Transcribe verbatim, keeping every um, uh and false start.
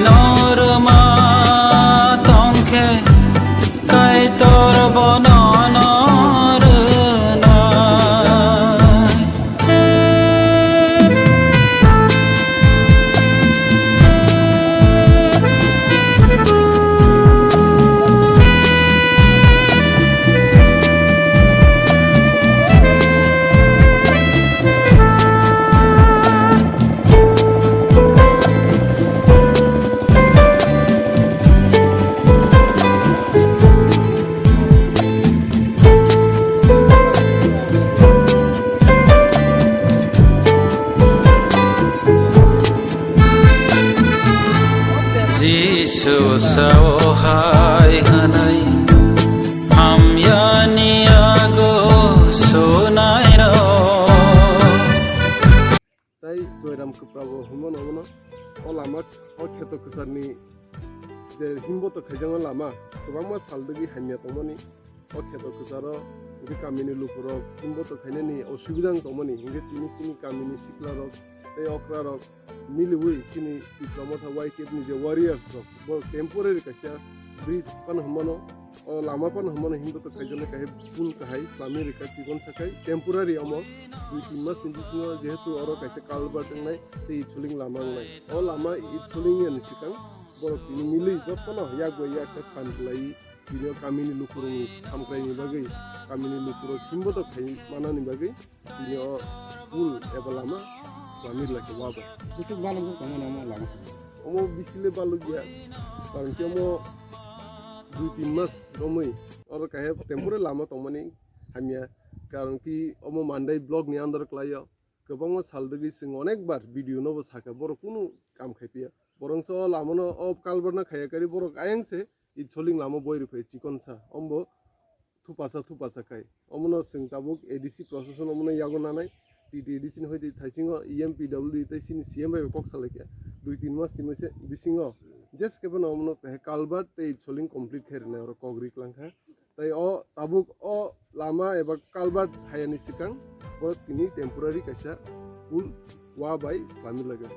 Norma tongkhe Kaitor bono norwnai. Jisu sao hai hwnwi hamyani yago sunairok. Tai Joyram Kwprabo hwnmano omono o lama, o kheto kwcharni je himboto khaijakma lama kwbangma sal dwgwi hamya tongmani. O kheto kwcharo hwnkhe kamini lukurok himboto khainani osubida wng tongmani, hwnkhe tini chini kamini siklarok tei okrarok miliwi chini Tipra Motha Y K F ni je warriors rok, bo temporary kaisa bridge phano hwnmano, o lama phano hwnmano himboto khaijaknai, kahai pool kahai swlamwi rwkha, chikon sakhai temporary omo dui tin mas ni bisingo, jehetu oro kaisa culvert wngnai tei itsoling lama wngnai. O lama itsoling yani swkang borok tini milwi jotono yak bai yak khe phan kwlaiwi tini o kamini lukurokni hamkraini bagwi, kamini lukurok himboto khai manani bagwi tini o pool eba lama swlamwi rwlai kha wabai. Bwswk balwk tongmani omo lama? Omo bisi le balwk ya, karon khe omo dui tin mas romwi oro kahai temporary lama tongmani hamya, karon khe omo Mandai block ni under kwlaio. Kwbangma sal dwgwi chwng onek bar video no bo sakha, borok kunu kam khai phiya. Borok se o lama no, o culvert no khaiya kari borok ayang se itsoling lama boi rw phai chikon sa, ombo thupasa thupasa khai. Omono chwng tabuk A D C procession omono yago nanai, T T A D C ni hoite thaisingo E M P W D tei chini C M bai kok salai kha. Dui tin mas ni bisingo jes khe phano omono kahai culvert tei itsoling complete khai rwnai oro kok ri klang kha. Tai o tabuk o lama eba culvert hayani swkang borok tini temporary kaisa pool wa bai swlamwi laga.